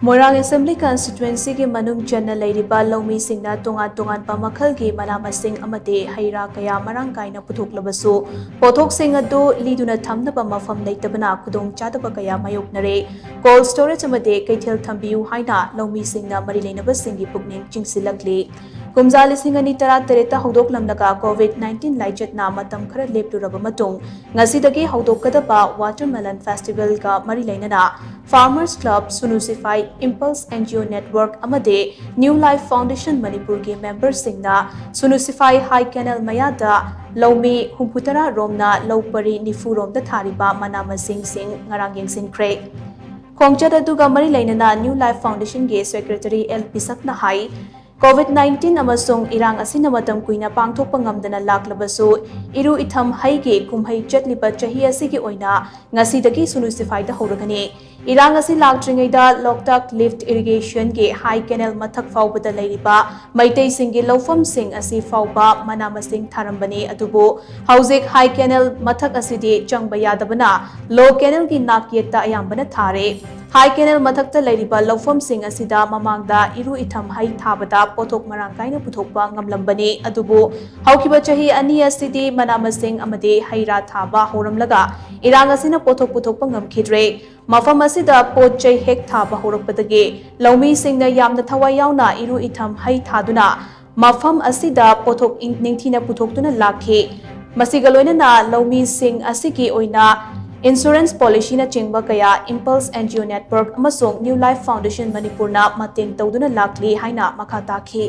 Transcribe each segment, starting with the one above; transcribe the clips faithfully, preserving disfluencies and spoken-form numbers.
ꯃꯣꯏꯔꯥꯡ assembly ꯀꯟꯁꯇꯤꯇ꯭ꯋꯦꯟꯁꯤꯒꯤ ꯃꯅꯨꯡ ꯆꯟꯅ ꯂꯩꯔꯤꯕ ꯂꯧꯃꯤꯁꯤꯡꯅ ꯇꯣꯉꯥꯟ ꯇꯣꯉꯥꯟꯕ ꯃꯈꯜꯒꯤ ꯃꯅꯥ ꯃꯁꯤꯡ ꯑꯃꯗꯤ ꯍꯩ ꯔꯥ ꯀꯌꯥ ꯃꯔꯥꯡ ꯀꯥꯏꯅ ꯄꯨꯊꯣꯛꯂꯕꯁꯨ, ꯄꯣꯠꯊꯣꯛꯁꯤꯡ ꯑꯗꯨ ꯂꯤꯗꯨꯅ ꯊꯝꯅꯕ ꯃꯐꯝ ꯂꯩꯇꯕꯅ ꯈꯨꯗꯣꯡꯆꯥꯗꯕ ꯀꯌꯥ ꯃꯥꯌꯣꯛꯅꯔꯦ꯫ ꯀꯣꯜꯗ ꯁ꯭ꯇꯣꯔꯦꯖ ꯑꯃꯗꯤ ꯀꯩꯊꯦꯜ ꯊꯝꯕꯤꯌꯨ ꯍꯥꯏꯅ ꯂꯧꯃꯤꯁꯤꯡꯅ ꯃꯔꯤ ꯂꯩꯅꯕꯁꯤꯡꯒꯤ ꯄꯨꯛꯅꯤꯡ ꯆꯤꯡꯁꯤꯜꯂꯛꯂꯤ꯫ ꯀꯨꯝꯖꯥ ꯂꯤꯁꯤꯡ ꯑꯅꯤ ꯇꯔꯥ ꯇꯔꯦꯠꯇ ꯍꯧꯗꯣꯛꯂꯝꯂꯒ ꯀꯣꯚꯤꯗ ꯅꯥꯏꯟꯇꯤꯟ ꯂꯥꯏꯆꯠꯅ ꯃꯇꯝ ꯈꯔ ꯂꯦꯞꯂꯨꯔꯕ ꯃꯇꯨꯡ, ꯉꯁꯤꯗꯒꯤ ꯍꯧꯗꯣꯛꯀꯗꯕ ꯋꯥꯇꯔꯃꯦꯂꯟ ꯐꯦꯁꯇꯤꯚꯦꯜꯒ ꯃꯔꯤ ꯂꯩꯅꯅ ꯐꯥꯔꯃꯔꯁ ꯀ꯭ꯂꯕ, ꯁꯨꯅꯨ ꯁꯤꯐꯥꯏ, impulse N G O network ꯑꯃꯗꯤ ꯅ꯭ꯌꯨ ꯂꯥꯏꯐ ꯐꯥꯎꯟꯗꯦꯁꯟ ꯃꯅꯤꯄꯨꯔꯒꯤ ꯃꯦꯝꯕꯔꯁꯤꯡꯅ ꯁꯨꯅꯨ ꯁꯤꯐꯥꯏ ꯍꯥꯏ ꯀꯦꯅꯦꯜ ꯃꯌꯥꯗ ꯂꯧꯃꯤ ꯍꯨꯝꯐꯨꯇꯔꯥ ꯔꯣꯝꯅ ꯂꯧ ꯄꯔꯤ ꯅꯤꯐꯨ ꯔꯣꯝꯗ ꯊꯥꯔꯤꯕ ꯃꯅꯥ ꯃꯁꯤꯡꯁꯤꯡ ꯉꯔꯥꯡ ꯌꯦꯡꯁꯤꯟꯈ꯭ꯔꯦ꯫ ꯈꯣꯡꯆꯠ ꯑꯗꯨꯒ ꯃꯔꯤ ꯂꯩꯅꯅ ꯅ꯭ꯌꯨ ꯂꯥꯏꯐ ꯐꯥꯎꯟꯗꯦꯁꯟꯒꯤ ꯁꯦꯀ꯭ꯔꯦꯇꯔꯤ ꯑꯦꯜ ꯄꯤꯁꯛꯅ ꯍꯥꯏ, ꯀꯣꯚꯤꯗ ꯅꯥꯏꯟꯇꯤꯟ ꯑꯃꯁꯨꯡ ꯏꯔꯥꯡ ꯑꯁꯤꯅ ꯃꯇꯝ ꯀꯨꯏꯅ ꯄꯥꯡꯊꯣꯛꯄ ꯉꯝꯗꯅ ꯂꯥꯛꯂꯕꯁꯨ, ꯏꯔꯨ ꯏꯊꯝ ꯍꯩꯒꯤ ꯀꯨꯝꯍꯩ ꯆꯠꯂꯤꯕ ꯆꯍꯤ ꯑꯁꯤꯒꯤ ꯑꯣꯏꯅ ꯉꯁꯤꯗꯒꯤ ꯁꯨꯅꯨ ꯁꯤꯐꯥꯏꯗ ꯍꯧꯔꯒꯅꯤ꯫ ꯏꯔꯥꯡ ꯑꯁꯤ ꯂꯥꯛꯇ꯭ꯔꯤꯉꯩꯗ ꯂꯣꯛꯇꯥꯛ ꯂꯤꯐꯠ ꯏꯔꯤꯒꯦꯁꯟꯒꯤ ꯍꯥꯏ ꯀꯦꯅꯦꯜ ꯃꯊꯛ ꯐꯥꯎꯕꯗ ꯂꯩꯔꯤꯕ ꯃꯩꯇꯩꯁꯤꯡꯒꯤ ꯂꯧꯐꯝꯁꯤꯡ ꯑꯁꯤ ꯐꯥꯎꯕ ꯃꯅꯥ ꯃꯁꯤꯡ ꯊꯥꯔꯝꯕꯅꯤ꯫ ꯑꯗꯨꯕꯨ ꯍꯧꯖꯤꯛ ꯍꯥꯏ ꯀꯦꯅꯦꯜ ꯃꯊꯛ ꯑꯁꯤꯗꯤ ꯆꯪꯕ ꯌꯥꯗꯕꯅ ꯂꯣ ꯀꯦꯅꯦꯜꯒꯤ ꯅꯥꯛꯌꯦꯠꯇ ꯑꯌꯥꯝꯕꯅ ꯊꯥꯔꯦ꯫ ꯍꯥꯏ ꯀꯦꯅꯦꯜ ꯃꯊꯛꯇ ꯂꯩꯔꯤꯕ ꯂꯧꯐꯝꯁꯤꯡ ꯑꯁꯤꯗ ꯃꯃꯥꯡꯗ ꯏꯔꯨ ꯏꯊꯝ ꯍꯩ ꯊꯥꯕꯗ ꯄꯣꯠꯊꯣꯛ ꯃꯔꯥꯡ ꯀꯥꯏꯅ ꯄꯨꯊꯣꯛꯄ ꯉꯝꯂꯝꯕꯅꯤ꯫ ꯑꯗꯨꯕꯨ ꯍꯧꯈꯤꯕ ꯆꯍꯤ ꯑꯅꯤ ꯑꯁꯤꯗꯤ ꯃꯅꯥ ꯃꯁꯤꯡ ꯑꯃꯗꯤ ꯍꯩ ꯔꯥ ꯊꯥꯕ ꯍꯧꯔꯝꯂꯒ ꯏꯔꯥꯡ ꯑꯁꯤꯅ ꯄꯣꯠꯊꯣꯛ ꯄꯨꯊꯣꯛꯄ ꯉꯝꯈꯤꯗ꯭ꯔꯦ꯫ ꯃꯐꯝ ꯑꯁꯤꯗ ꯄꯣꯠ ꯆꯩ ꯍꯦꯛ ꯊꯥꯕ ꯍꯧꯔꯛꯄꯗꯒꯤ ꯂꯧꯃꯤꯁꯤꯡꯅ ꯌꯥꯝꯅ ꯊꯋꯥꯏ ꯌꯥꯎꯅ ꯏꯔꯨ ꯏꯊꯝ ꯍꯩ ꯊꯥꯗꯨꯅ ꯃꯐꯝ ꯑꯁꯤꯗ ꯄꯣꯠꯊꯣꯛ ꯏꯪ-, ꯅꯤꯡꯊꯤꯅ ꯄꯨꯊꯣꯛꯇꯨꯅ ꯂꯥꯛꯈꯤ꯫ ꯃꯁꯤꯒ ꯂꯣꯏꯅꯅ ꯂꯧꯃꯤꯁꯤꯡ ꯑꯁꯤꯒꯤ ꯑꯣꯏꯅ ꯏꯟꯁꯨꯔꯦꯟꯁ ꯄꯣꯂꯤꯁꯤꯅꯆꯤꯡꯕ ꯀꯌꯥ impulse N G O network ꯑꯃꯁꯨꯡ ꯅ꯭ꯌꯨ ꯂꯥꯏꯐ ꯐꯥꯎꯟꯗꯦꯁꯟ ꯃꯅꯤꯄꯨꯔꯅ ꯃꯇꯦꯡ ꯇꯧꯗꯨꯅ ꯂꯥꯛꯂꯤ ꯍꯥꯏꯅ ꯃꯈꯥ ꯇꯥꯈꯤ꯫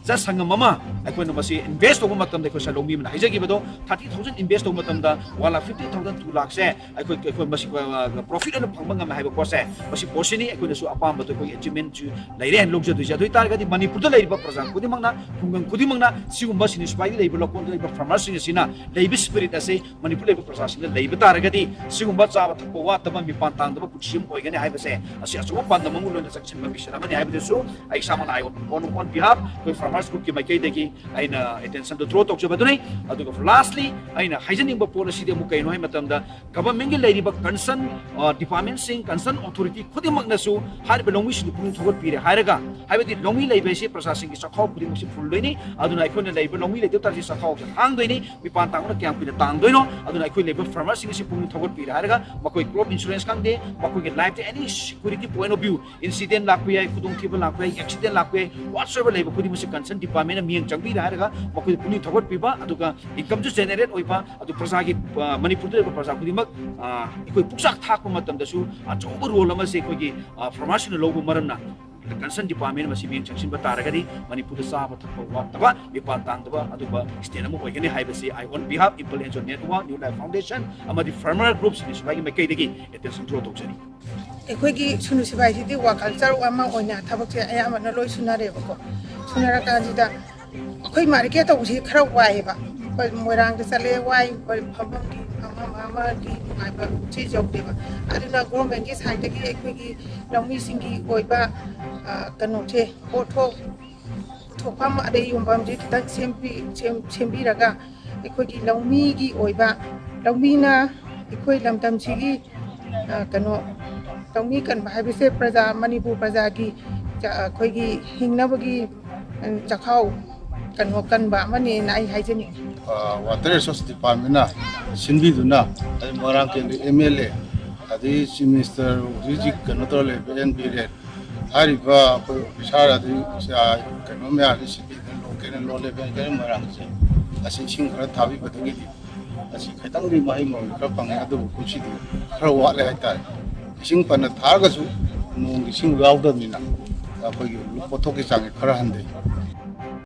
ꯆꯠ ꯁꯪꯒꯝ ꯑꯃ ꯑꯩꯈꯣꯏꯅ ꯃꯁꯤ ꯏꯟꯚꯦꯁ ꯇꯧꯕ ꯃꯇꯝꯗ, ꯑꯩꯈꯣꯏ ꯉꯁꯥꯏ ꯂꯧꯃꯤ ꯑꯃꯅ ꯍꯥꯏꯖꯈꯤꯕꯗꯣ, ꯊꯥꯔꯇꯤ ꯊꯥꯎꯖꯟ ꯏꯟꯚꯦꯁ ꯇꯧꯕ ꯃꯇꯝꯗ one lakh fifty thousand, two ꯂꯥꯈꯁꯦ ꯑꯩꯈꯣꯏ, ꯑꯩꯈꯣꯏ ꯃꯁꯤ, ꯑ, ꯄ꯭ꯔꯣꯐꯤꯠ ꯑꯣꯏꯅ ꯐꯪꯕ ꯉꯝꯃꯦ ꯍꯥꯏꯕ ꯄꯣꯠꯁꯦ, ꯃꯁꯤ ꯄꯣꯠꯁꯤꯅꯤ꯫ ꯑꯩꯈꯣꯏꯅꯁꯨ ꯑꯄꯥꯝꯕꯗꯣ ꯑꯩꯈꯣꯏꯒꯤ ꯑꯦꯆꯤꯞꯃꯦꯟꯁꯨ ꯂꯩꯔꯦ ꯍꯥꯏꯅ ꯂꯧꯖꯗꯣꯏꯁꯦ꯫ ꯑꯗꯨ ꯑꯣꯏꯇꯥꯔꯒꯗꯤ ꯃꯅꯤꯄꯨꯔꯗ ꯂꯩꯔꯤꯕ ꯄ꯭ꯔꯖꯥ ꯈꯨꯗꯤꯡꯃꯛꯅ, ꯈꯨꯡꯒꯪ ꯈꯨꯗꯤꯡꯃꯛꯅ ꯁꯤꯒꯨꯝꯕ ꯁꯤꯅꯤꯁꯤꯄꯥꯏꯗ ꯂꯩꯕ, ꯂꯧꯀꯣꯟꯗ ꯂꯩꯕ ꯐꯥꯔꯃꯔꯁꯤꯡ ꯑꯁꯤꯅ ꯂꯩꯕ ꯁ꯭ꯄꯤꯔꯤꯠ ꯑꯁꯤ ꯃꯅꯤꯄꯨꯔ ꯂꯩꯕ ꯄ꯭ꯔꯖꯥꯁꯤꯡꯗ ꯂꯩꯕ ꯇꯥꯔꯒꯗꯤ, ꯁꯤꯒꯨꯝꯕ ꯆꯥꯕ ꯊꯛꯄ ꯋꯥꯠꯇꯕ, ꯃꯤꯄꯥꯟ ꯇꯥꯡꯗꯕ ꯄꯨꯟꯁꯤ ꯑꯃ ꯑꯣꯏꯒꯅꯤ ꯍꯥꯏꯕꯁꯦ, ꯑꯁꯤ ꯑꯆꯧꯕ ꯄꯥꯟꯗꯝ ꯑꯃ ꯑꯣꯏꯅ ꯆꯪꯁꯤꯟꯕ ꯃꯤꯁꯟ ꯑꯃꯅꯤ ꯍꯥꯏꯕꯗꯨꯁꯨ ꯑꯩ ꯏꯁꯥꯃꯛꯅ, I on, on, on behalf ꯑꯩꯈꯣꯏ ꯐꯥꯔꯃꯔꯁ ꯒ꯭ꯔꯨꯞꯀꯤ ꯃꯥꯏꯀꯩꯗꯒꯤ ꯑꯩꯅ ꯑꯦꯇꯦꯟꯁꯟꯗꯣ ꯗ꯭ꯔꯣ ꯇꯧꯖꯕꯗꯨꯅꯤ꯫ ꯑꯗꯨꯒ ꯂꯥꯁꯂꯤ ꯑꯩꯅ ꯍꯥꯏꯖꯅꯤꯡꯕ ꯄꯣꯠ ꯑꯁꯤꯗꯤ ꯑꯃꯨꯛ ꯀꯩꯅꯣ ꯍꯥꯏ ꯃꯇꯝꯗ, ꯒꯚꯔꯟꯃꯦꯟꯒꯤ ꯂꯩꯔꯤꯕ ꯀꯟꯁꯔꯟ ꯗꯤꯄꯥꯔꯠꯃꯦꯟꯁꯤꯡ, ꯀꯟꯁꯔꯟ ꯑꯣꯊꯣꯔꯤꯇꯤ ꯈꯨꯗꯤꯡꯃꯛꯅꯁꯨ ꯍꯥꯏꯔꯤꯕ ꯂꯧꯃꯤꯁꯤꯡꯗꯨ ꯄꯨꯛꯅꯤꯡ ꯊꯧꯒꯠꯄꯤꯔꯦ ꯍꯥꯏꯔꯒ, ꯍꯥꯏꯕꯗꯤ ꯂꯧꯃꯤ ꯂꯩꯕ ꯍꯥꯏꯁꯤ ꯄ꯭ꯔꯖꯥꯁꯤꯡꯒꯤ ꯆꯥꯛꯈꯥꯎ ꯈꯨꯗꯤꯡꯃꯛꯁꯤ ꯐꯨꯜꯗꯣꯏꯅꯤ꯫ ꯑꯗꯨꯅ ꯑꯩꯈꯣꯏꯅ ꯂꯩꯕ ꯂꯧꯃꯤ ꯂꯩꯇꯕ ꯇꯥꯔꯗꯤ ꯆꯥꯛꯈꯥꯎꯁꯦ ꯍꯥꯡꯗꯣꯏꯅꯤ꯫ ꯃꯤꯄꯥꯟ ꯇꯥꯡꯕꯅ ꯀꯌꯥꯝ ꯀꯨꯏꯅ ꯇꯥꯡꯗꯣꯏꯅꯣ? ꯑꯗꯨꯅ ꯑꯩꯈꯣꯏ ꯂꯩꯕ ꯐꯥꯔꯃꯔꯁꯤꯡ ꯑꯁꯤ ꯄꯨꯛꯅꯤꯡ ꯊꯧꯒꯠꯄꯤꯔꯦ ꯍꯥꯏꯔꯒ, ꯃꯈꯣꯏ ꯀ꯭ꯔꯣꯞ ꯏꯟꯁꯨꯔꯦꯟꯁ ꯈꯪꯗꯦ, ꯃꯈꯣꯏꯒꯤ ꯂꯥꯏꯐꯇ any security point of view, incident ꯂꯥꯛꯄ ꯌꯥꯏ, ꯈꯨꯗꯣꯡꯊꯤꯕ ꯂꯥꯛꯄ ꯌꯥꯏ, ꯑꯦꯛꯁꯤꯗꯦꯟ ꯂꯥꯛꯄ ꯌꯥꯏ, ꯋꯥꯠꯁꯣꯏꯕ ꯂꯩꯕ ꯈꯨꯗꯤꯡꯃꯛꯁꯦ ꯀꯟꯁꯔꯟ ꯗꯤꯄꯥꯔꯠꯃꯦꯟꯅ ꯃꯤꯠꯌꯦꯡ ꯆꯪꯕꯤꯔꯦ ꯍꯥꯏꯔꯒ ꯃꯈꯣꯏꯗ ꯄꯨꯛꯅꯤꯡ ꯊꯧꯒꯠꯄꯤꯕ, ꯑꯗꯨꯒ ꯏꯟꯀꯝꯁꯨ ꯖꯦꯅꯦꯔꯦꯠ ꯑꯣꯏꯕ, ꯑꯗꯨ ꯄ꯭ꯔꯖꯥꯒꯤ, ꯑ, ꯃꯅꯤꯄꯨꯔꯗ ꯂꯩꯕ ꯄ꯭ꯔꯖꯥ ꯈꯨꯗꯤꯡꯃꯛ, ꯑ, ꯑꯩꯈꯣꯏ ꯄꯨꯛꯆꯥꯛ ꯊꯥꯛꯄ ꯃꯇꯝꯗꯁꯨ ꯑꯆꯧꯕ ꯔꯣꯜ ꯑꯃꯁꯦ ꯑꯩꯈꯣꯏꯒꯤ, ꯑ, ꯐꯥꯔꯃꯔꯁꯤꯡꯅ ꯂꯧꯕ ꯃꯔꯝꯅ ꯀꯟꯁꯔꯟ ꯗꯤꯄꯥꯔꯠꯃꯦꯟ ꯃꯁꯤ ꯃꯤꯠꯌꯦꯡ ꯆꯪꯁꯤꯟꯕ ꯇꯥꯔꯒꯗꯤ ꯃꯅꯤꯄꯨꯔꯗ ꯆꯥꯕ ꯊꯛꯄ ꯋꯥꯠꯇꯕ, ꯃꯤꯄꯥꯟ ꯇꯥꯡꯗꯕ ꯑꯗꯨꯒꯨꯝꯕ ꯁ꯭ꯇꯦꯠ ꯑꯃ ꯑꯣꯏꯒꯅꯤ ꯍꯥꯏꯕꯁꯤ I on behalf Impal N G O Network, New Life Foundation ꯑꯃꯗꯤ ꯐꯥꯔꯃꯔ ꯒ꯭ꯔꯨꯞꯁꯤꯡꯒꯤ ꯁꯤꯐꯥꯏꯒꯤ ꯃꯥꯏꯀꯩꯗꯒꯤ ꯑꯦꯇꯦꯟꯁꯟ ꯗ꯭ꯔꯣ ꯇꯧꯖꯔꯤ꯫ ꯑꯩꯈꯣꯏꯒꯤ ꯁꯨꯅꯨ ꯁꯤꯐꯥꯏꯁꯤꯗꯤ ꯋꯥꯔꯛ ꯀꯜꯆꯔ ꯑꯃ ꯑꯣꯏꯅ ꯊꯕꯛꯁꯦ ꯑꯌꯥꯝꯕꯅ ꯂꯣꯏ ꯁꯨꯅꯔꯦꯕꯀꯣ꯫ ꯁꯨꯅꯔꯀꯥꯟꯁꯤꯗ ꯑꯩꯈꯣꯏ ꯃꯥꯔꯀꯦꯠ ꯇꯧꯕꯁꯤ ꯈꯔ ꯋꯥꯏꯑꯦꯕ꯫ ꯑꯩꯈꯣꯏ ꯃꯣꯏꯔꯥꯡꯗ ꯆꯠꯂꯦ, ꯋꯥꯏ, ꯑꯩꯈꯣꯏ ꯐꯝꯐꯝꯒꯤ ꯑꯃ ꯑꯃꯒꯤ ꯅꯨꯡꯉꯥꯏꯕ ꯁꯤ ꯌꯧꯗꯦꯕ꯫ ꯑꯗꯨꯅ ꯒꯣꯔꯃꯦꯟꯒꯤ ꯁꯥꯏꯠꯇꯒꯤ ꯑꯩꯈꯣꯏꯒꯤ ꯂꯧꯃꯤꯁꯤꯡꯒꯤ ꯑꯣꯏꯕ, ꯑ, ꯀꯩꯅꯣꯁꯦ, ꯄꯣꯠꯊꯣꯛ ꯄꯨꯊꯣꯛꯐꯝ ꯑꯗꯩ ꯌꯣꯟꯐꯝꯁꯦ ꯈꯤꯇꯪ ꯁꯦꯝꯕꯤ-, ꯁꯦꯝ-, ꯁꯦꯝꯕꯤꯔꯒ ꯑꯩꯈꯣꯏꯒꯤ ꯂꯧꯃꯤꯒꯤ ꯑꯣꯏꯕ, ꯂꯧꯃꯤꯅ ꯑꯩꯈꯣꯏ ꯂꯝꯗꯝꯁꯤꯒꯤ, ꯑ, ꯀꯩꯅꯣ, ꯂꯧꯃꯤ ꯀꯟꯕ ꯍꯥꯏꯕꯁꯦ ꯄ꯭ꯔꯖꯥ, ꯃꯅꯤꯄꯨꯔ ꯄ꯭ꯔꯖꯥꯒꯤ ꯆ-, ꯑꯩꯈꯣꯏꯒꯤ ꯍꯤꯡꯅꯕꯒꯤ, ꯎꯝ, ꯆꯥꯛꯈꯥꯎ, ꯀꯩꯅꯣ, ꯀꯟꯕ ꯑꯃꯅꯦꯅ ꯑꯩ ꯍꯥꯏꯖꯅꯤꯡꯉꯤ꯫ ꯑ, ꯋꯥꯇꯔ ꯔꯤꯁꯣꯔꯁ ꯗꯤꯄꯥꯔꯠꯃꯦꯟꯅ ꯁꯤꯟꯕꯤꯗꯨꯅ, ꯑꯗꯩ ꯃꯣꯏꯔꯥꯡ ꯀꯦꯟꯗ꯭ꯔ ꯑꯦꯝ ꯑꯦꯜ ꯑꯦ, ꯑꯗꯩ ꯆꯤꯐ ꯃꯤꯅꯤꯁꯇꯔ ꯍꯧꯖꯤꯛ ꯍꯧꯖꯤꯛ ꯀꯩꯅꯣ ꯇꯧꯔ ꯂꯩꯕ ꯑꯦꯟ ꯕꯤꯔꯦꯟ, ꯍꯥꯏꯔꯤꯕ ꯑꯩꯈꯣꯏ ꯑꯣꯐꯤꯁꯥꯔ ꯑꯗꯩ, ꯑ, ꯀꯩꯅꯣ ꯃꯌꯥꯝꯁꯤ ꯁꯤꯟꯕꯤꯗꯨꯅ ꯂꯣꯀꯦꯜ ꯂꯣ ꯂꯦꯚꯦꯜ ꯀꯔꯤ ꯃꯣꯏꯔꯥꯡꯁꯦ ꯑꯁꯤ ꯏꯁꯤꯡ ꯈꯔ ꯊꯥꯕꯤꯕꯗꯒꯤꯗꯤ ꯑꯁꯤ ꯈꯤꯇꯪꯗꯤ ꯃꯍꯩ ꯃꯔꯣꯡ ꯈꯔ ꯐꯪꯉꯦ꯫ ꯑꯗꯨꯕꯨ ꯀꯨꯝꯁꯤꯗꯤ ꯈꯔ ꯋꯥꯠꯂꯦ ꯍꯥꯏꯇꯥꯔꯦ꯫ ꯏꯁꯤꯡ ꯐꯅ ꯊꯥꯔꯒꯁꯨ ꯅꯣꯡꯒꯤ ꯏꯁꯤꯡ ꯌꯥꯎꯗꯕꯅꯤꯅ ꯑꯩꯈꯣꯏꯒꯤ ꯄꯣꯠꯊꯣꯛꯀꯤ ꯆꯥꯡꯁꯦ ꯈꯔ ꯍꯟꯊꯩ꯫